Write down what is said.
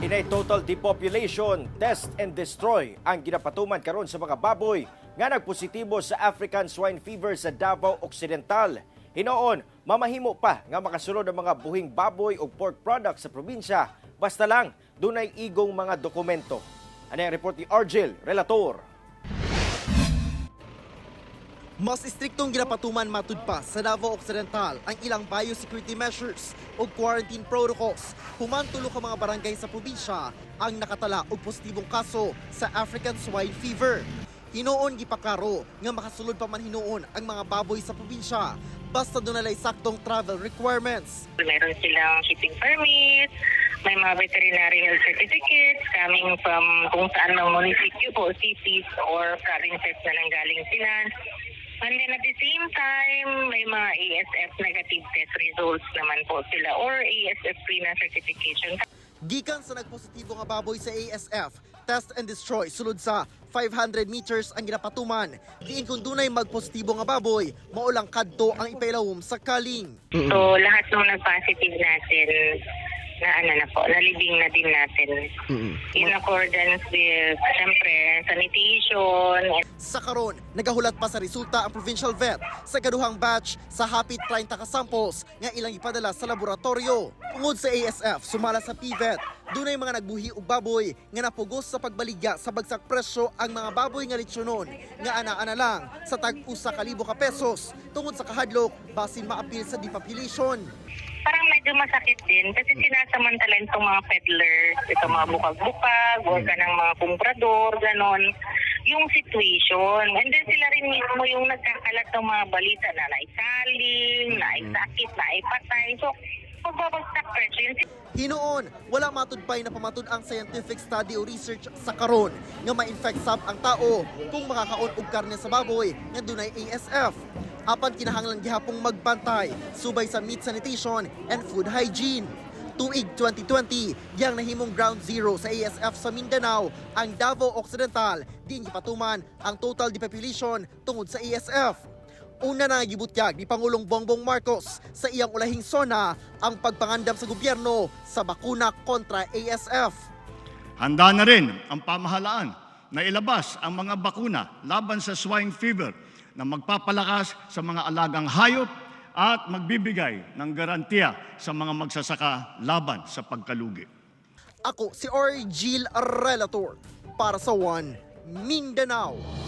Inay total depopulation, test and destroy ang ginapatuman karon sa mga baboy nga nagpositibo sa African Swine Fever sa Davao Occidental. Hinoon, mamahimo pa nga makasulod ang mga buhing baboy o pork products sa probinsya basta lang dunay igong mga dokumento. Ano ang report ni Argel Relator? Mas istriktong ginapatuman matud pa sa Davao Occidental ang ilang biosecurity measures o quarantine protocols human tulo ka mga barangay sa probinsya ang nakatala og positibong kaso sa African Swine Fever. Hinuon gipaklaro nga makasulod pa man hinuon ang mga baboy sa probinsya basta dunay saktong travel requirements. Meron silang shipping permit, may mga veterinary health certificates coming from kung saan mang munisipyo po, cities or provinces na nanggaling sila. And then at the same time, may mga ASF negative test results naman po sila or ASF free na certification. Gikan sa nagpositibo nga baboy sa ASF, test and destroy sulod sa 500 meters ang ginapatuman. Diin kung dunay magpositibo nga baboy, mao lang kadto ang ipailawom sa kaling. So lahat ng nag-positive natin na ano na po, nalibing na din natin. In accordance with, syempre, sanitation. Sa karon, nagahulat pa sa resulta ang provincial vet sa kaduhang batch sa hapit 30 ka samples nga ilang ipadala sa laboratorio. Tungod sa ASF, sumala sa PVET, dunay mga nagbuhi og baboy nga napugos sa pagbaligya sa bagsak presyo ang mga baboy nga litsonon nga ana-ana lang sa tag 1,000 ka pesos tungod sa kahadlok basin maapil sa depopulation. Parang medyo masakit din kasi sinasamantala itong mga peddlers, itong mga bukag-bukag, or kanang mga kumprador, ganon, yung situation. And then sila rin mismo yung nagkakalat ng mga balita na naisaling, naisakit, naipatay. So, pagbabagsak presyo yun. Hinuon, wala matudpay na pamatud ang scientific study o research sa karon nga ma-infect sab ang tao kung makakaon og karne sa baboy nga dunay ASF. Apan kinahanglan gihapong magbantay subay sa meat sanitation and food hygiene. Tuig 2020, yang nahimong ground zero sa ASF sa Mindanao, ang Davao Occidental, diin gipatuman ang total depopulation tungod sa ASF. Una na gibutyag ni Pangulong Bongbong Marcos sa iyang ulahing SONA ang pagpangandam sa gobyerno sa bakuna kontra ASF. Handa na rin ang pamahalaan na ilabas ang mga bakuna laban sa swine fever na magpapalakas sa mga alagang hayop at magbibigay ng garantiya sa mga magsasaka laban sa pagkalugi. Ako si Argil Relator para sa One Mindanao.